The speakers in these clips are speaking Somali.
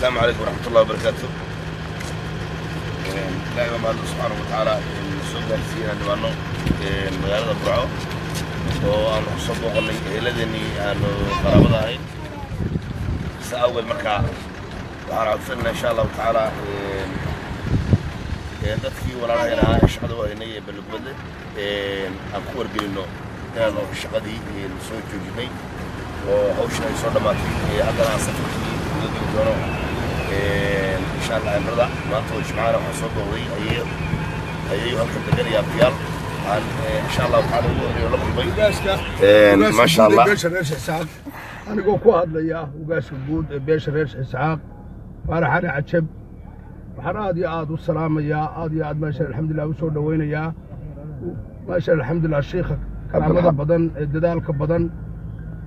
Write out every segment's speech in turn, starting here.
Asalaamu calaykum waraxmatullahi wabarakaatu. Ilaahay baa mahadle subxaanahu watacaala soo gaarsiiyey inaan dhimaano magaalada Burco oo aanu ku soo booqannay eheladeenii aanu qaraabada ahayn. Sa awgeed markaa waxaan codsanaynaa, insha Allahu tacaala, dadkii walaalahayna ahaa ee shaqada u haynay ee Balugubadle aan ku wargelinno inaanu shaqadii soo joojinay oo hawshan ay soo dhammaatay, haddana aan safarkii uga geli doono, insha Allah, cimrada. Maanta oo Jimcaana waxaan soo booqday ayeeyo, ayeeyo halkan degan iyo abtiyaal aan, insha Allahu tacaala, ugu horreeyo la kulmay, maasha Allah. Beesha Reer Isxaaq, anigoo ku hadlaya ugaaska guud ee beesha Reer Isxaaq, Faarax Cali Cajab, waxaan aad iyo aad u salaamayaa, aad iyo aad, maasha, alxamdulilah, u soo dhowaynayaa, maasha, alxamdulilah, shiikha karaamada badan ee dadaalka badan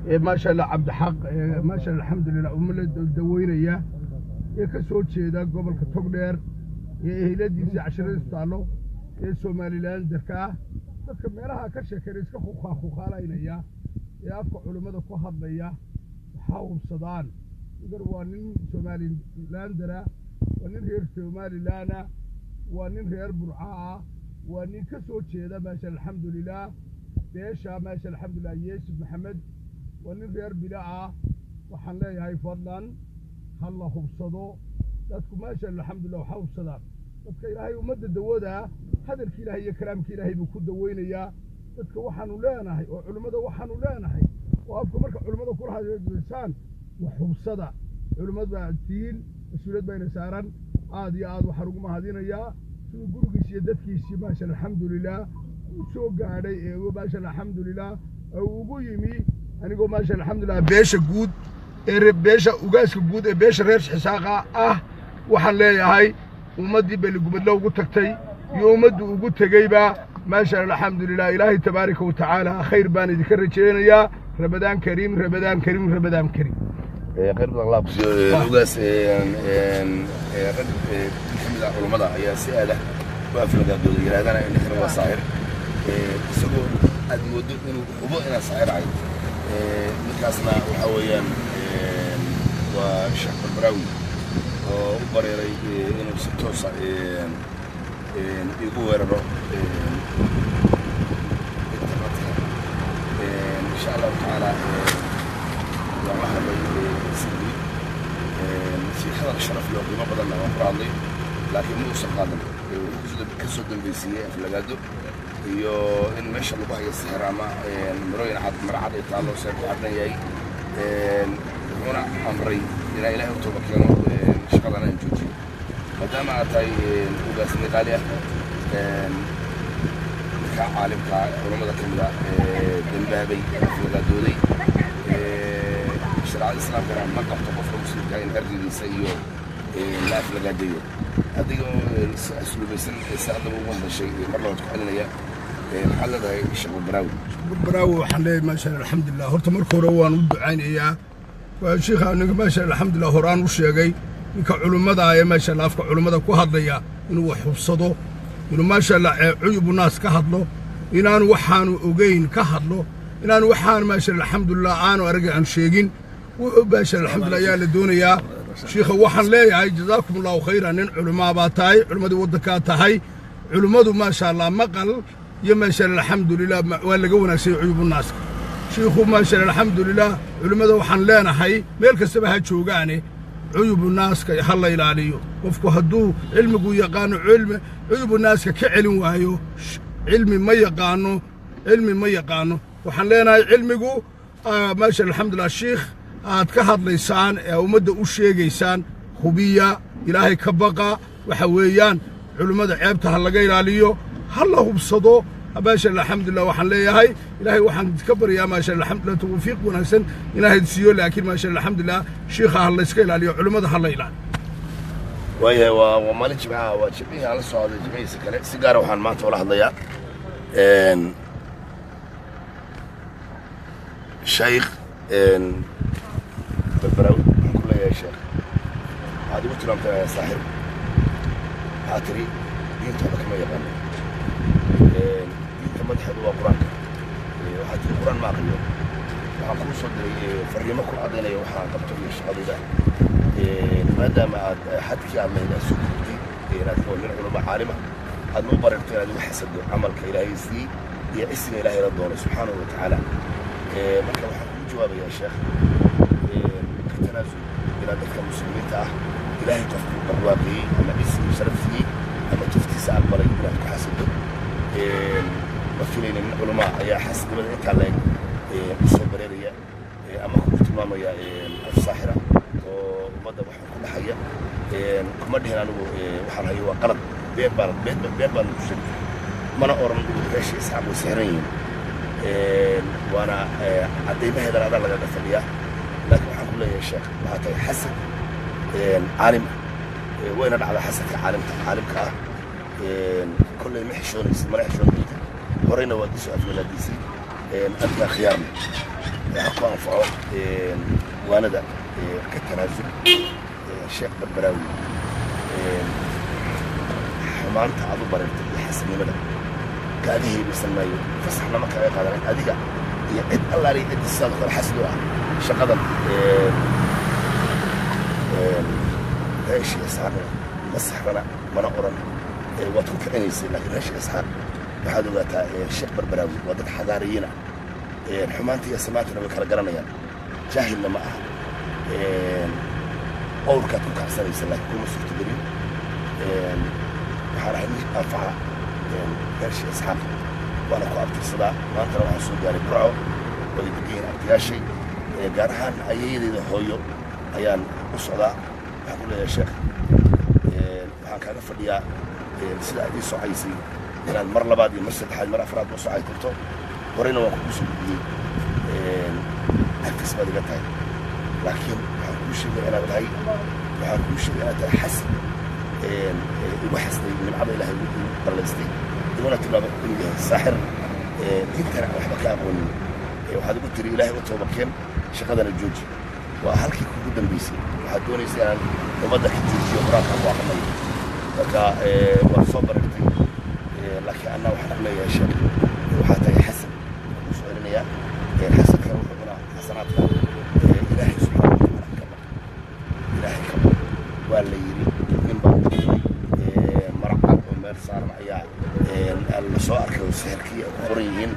ee, maasha Allah, Cabdixaq ee, maasha, alxamdulilah, umala daweynaya ee ka soo jeeda gobolka Togdheer ee eheladiisii casharadiisu taallo ee Somalilanderka ah. Dadka meelaha ka sheekeena iska khuqaalaynaya ee afka culimmada ku hadlaya waxaa hubsadaan igar waa nin Somalilandera, waa nin reer Somalilana, waa nin reer Burca ah, waa nin ka soo jeeda, maasha, alxamdulilah, beesha, maasha, alxamdulilah, Yeesuf Maxamed, waa nin reer Bila ah. Waxaan leeyahay, fadlan ha la hubsado. Dadku, maasha, alxamdulilah, waxaa hubsadaan dadka Ilaahay ummadda dawada hadalka Ilaahay iyo kalaamka Ilaahay buu ku daweynayaa dadka. Waxaanu leenahay oo culimmada waxaanu leenahay oo afka marka culimmada kula hadlaysaan wax hubsada. Culimmad baa tihiin, mas-uuliyad bayna saaran. Aad iyo aad waxaan ugu mahadinayaa siduu gurigiisi iyo dadkiisii, maasha, alxamdulilah, u soo gaadhay ee, maasha, alxamdulilah, ugu yimi. Anigoo, maasha, alxamdulilah, beesha guud ee beesha, ugaaska guud ee beesha Reer Xisaaqa ah, waxaan leeyahay ummaddii Beligubadle ugu tagtay iyo ummaddu ugu tegeyba, maasha, alxamdulilah, Ilaahay tabaaraka wa tacaala khayr baan idinka rajaynayaa. Ramadaan kariim, Ramadaan kariim, Ramadaan kariim. Khayr badan Allah ku siiyo, ugaas. Rag ka mid ah culummada ayaa si aada u aflagaadooda, yidhahdana ninkan waa saahir, isagoo aad moodo inuu hubo inaan saahir ahay. Ninkaasna waxaa weeyaan waa Sheekh Barbaraawi oo u bareeray inuu si toosa igu weeraro internetka. Insha Allahu tacaala waan la hadlay si hadal sharaf iyo qiimo badanna waan kula hadlay, laakiin ma uusan qaadan. Wuxuu ka soo dambaysiiyey aflagaado iyo in meesha lagu hayo sixir ama marooyin cad, marcad ay taallo, seer ku cadhan yahay. Wuxuuna amray inaa Ilaahay u tooba keeno, shaqadana aan joojiyo. Maadaama aad tahay ugaasni qaali ah, ninka caalimka culammada ka mid a dambaabay, aflagaadooday, shareecada Islaamkana ma qabto qofka Muslimka in cirdigiisa iyo la aflagaadeeyo. Adigoo si asluubaysan si haddaba ugu hadashay, mar labaad ku celinaya, maxaad leedahay Sheekh Barbaraawi? Barbaraawi waxaan leeyahay, maasha, alxamdulilah, horta marka hore waan u ducaynayaa. Waa shiikha ninka, maasha, alxamdulilah, horaan u sheegay ninka culimmada ee, maasha Allah, afka culimmada ku hadlaya inuu wax hubsado, inuu, maasha Allah, cuyubu naas ka hadlo, inaanu waxaanu ogeyn ka hadlo, inaanu waxaan, maasha, alxamdulilah, aanu arag aan sheegin. Wuxuu, maasha, alxamdulilah, ayaa la doonayaa. Shiikha waxaan leeyahay, jazaakum Allahu khayran. Nin culimaa baa tahay, culimmadii waddankaa tahay. Culimmadu, maasha Allah, maqal iyo, maasha, alxamdulilah, waa laga wanaagsanyay cuyubu naaska. Shiikhu, maasha, alxamdulilah, culimmada waxaan leenahay meel kastaba ha joogaane cuyubu naaska ha la ilaaliyo. Qofku hadduu cilmigu yaqaano cilmi cuyubu naaska ka celin waayo, cilmi ma yaqaano, cilmi ma yaqaano. Waxaan leenahay cilmigu, maasha, alxamdulilah, shiikh aad ka hadlaysaan ee ummadda u sheegaysaan hubiya, Ilaahay ka baqa. Waxa weeyaan culimmada ceebta ha laga ilaaliyo, ha la hubsado. Maasha, alxamdulilah, waxaan leeyahay Ilaahay waxaan ka baryaa, maasha, alxamdulilah, tawfiiq wanaagsan Ilaahay siiyo. Laakiin, maasha, alxamdulilah, shiikha ha layska ilaaliyo, culimmada ha la ilaaliyo. Waayahay, waa maalin Jimcaha, waa jimcihii aan la soo hadlay jimcihiisa kale. Si gaara waxaan maanta ula hadlayaa Shaykh Barbaraawi. Waxaan ku leeyahay, sheekh, waxaad igu tilmaamtay saaxir, waxaad tiri diinta waxba kama yaqaano, diinta madaxeedu waa Qur-aanka. Waxaad tiri Qur-aan ma aqriyo. Waxaan kuu soo diray fariimo ku caddaynaya waxaan qabto iyo shaqadayda. Maadaama aad xadkii aad lahayd aad soo gudubtay, inaad oo nin culamo caalima aad noo barirto inaad igu xasado camalka Ilaahay siiyey iyo cisiga Ilaahay la doonay subxaanahu wa tacaala. Marka waxaan kugu jawaabayaa, sheekh, ka tanaasul inaad dadka muslimiinta ah Ilaahay qofku barwaaqeeyey ama cisi sharaf siiyey ama tuftiisa aqbalay inaad ku xasado. Ma filayna nin culamaa ayaa xasidnimada intaa leeg u soo bareeraya ama kugu tilmaamaya qof saaxira oo ummadda waxaan ku dhaxaya. Kuma dhihin anigu waxaan hayo waa qalad, been baan been been baan ku sheegay, mana oran reeshi Isxaaq way sixran yihiin, waana caddaymaheedana adaa lagaga fadhiyaa. Laakiin waxaan ku leeyahay, sheekh, waxaa tahay xasad caalim ah, wayna dhacdaa xasadka caalimta caalimka ah. Kolley ma xishoonaysid, mana xishoon doonta, horeyna waad isoo afwalaadiisay. Adigaa khiyaarna ha ku anfaco waanada. Ka tanaasul, Sheekh Barbaraawi, xumaanta aad u bareertay iyo xasadnimada kaaga heebaysan maayo, fasaxna ma kaaga qaadanan adiga iyo cid allaaliya cidda sidaadoo kale xasad u ah. Shaqadan reeshi Isxaaqna ma saxrana mana oran, waad ku kicinaysay. Laakiin reeshi Isxaaq waxaad ogaataa, Sheekh Barbaraawi, waa dad xadaariyiin ah, xumaanta iyo samaantana way kala garanayaan, jaahilna ma aha. Owrkaad ku kacsanaysa laakiin kuma suurtagelin. Waxaan ahay nin anfaca reershi Isxaaq, waana ku abtirsadaa. Maantana waxaan soo gaaray Burco oo ay degan yihiin abtiyaashay, gaar ahaan ayeeyadeyda hooyo ayaan u socdaa. Waxaan ku leeyahay, sheekh, waxaan kaaga fadhiyaa sida aad ii socaysay inaad mar labaad iyo mar saddexaad, mar afraad u socay karto. Horeyna waan kugu soo gudbiyey, agtiis baad iga tahay, laakiin waxaan kuu sheegay inaad tahay, waxaan kuu sheegay inaad tahay xasad igu xasday nimcada Ilaahay igu ballaystay, iguna tilmaamay inuu yahay saaxir, diintana aan waxba ka aqoonin. Waxaad igu tiri Ilaahay u toobakeen, shaqadana jooji. Waa halkii kugu dambaysay. Waxaad doonaysa inaan ummadda ka joojiyo qur-aanka ku aqrinayo. Marka waad soo barirtay, laakiin anna waxaan ku leeyahay, sheekh, waxaa tahay xasad kugu soo celinayaa. Xasadkana wuxuu cunaa xasanaadka. Ilaahay subxaana wa tacaala ka baq, Ilaahay ka baq. Waa la yidhi nin baa dhintay, maracad oo meel saaran ayaa la soo arkay oo sixirkii ay ku qoran yihiin.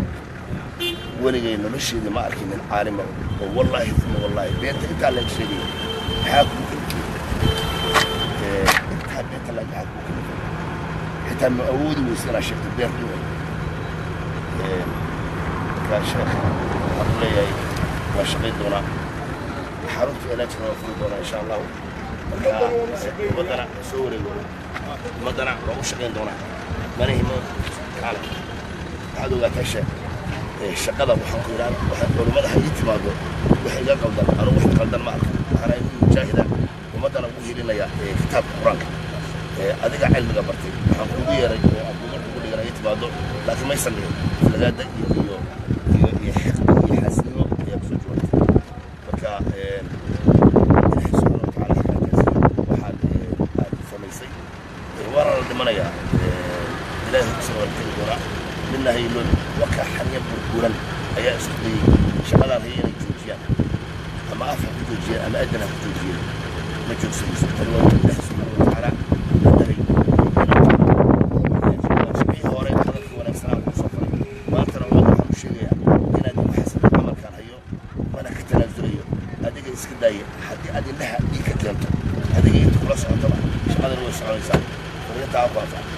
Weligay nolosheedii ma arkin nin caalima oo wallaahi uma wallaahi beenta intaa laga sheegay. Maxaa kugu kalifay intaa beenta laga? Maxaa kugu kalifay? Xitaa ma awoodi weysa inaad sheegto been run. Marka sheekh, waxaan ku leeyahay waan shaqayn doonaa, xarunta ilaajina waan furi doonaa insha Allahu. Marka ummaddana soo wareego, ummaddana waan u shaqayn doonaa, mana himo kaale. Waxaad ogaataa, sheekh, shaqada waxaan ku idhaha waxay culummada ha ii timaado wax iga qaldan. Anugu wax qaldan ma arko, waxaan ahay nin mujaahida, ummaddana ugu hilinaya kitaabka qur-aanka. Adiga cilmiga bartay waxaan kugu yeeray oo aan kugu kugu dhigan ii timaado, laakiin maysan dhigin. Aflagaada iyo iyo iyo iyo xiqdi iyo xaasidnimo ayaa kusoo jawaabtay. Marka Ilaahay subxaana wa tacaala ha kaa gaarsiiyo waxaad aad samaysay. Waana la dhimanayaa, Ilaahay hortiisana waa la tegi doonaa. Midna hayloon waka xaniya burburan ayaa isku dayey shaqadaan haya inay joojiyaan, ama af ha ku joojiyeen ama adan ha ku joojiyeen, ma joogsanayso. Tani waa Ilaahay subxaana wa tacaala qadaray. Shaqii hore hadalkii wanaagsanaa kuu soo faray, maantana ummadda waxaan u sheegayaa inaad igu xasado camalkaan hayo, mana ka tanaasulayo. Adiga iska daaya, haddii aad indhaha ii ka keento, adiga inta kula socotaba shaqadani way soconaysaa. Fariintaa ku anfaca.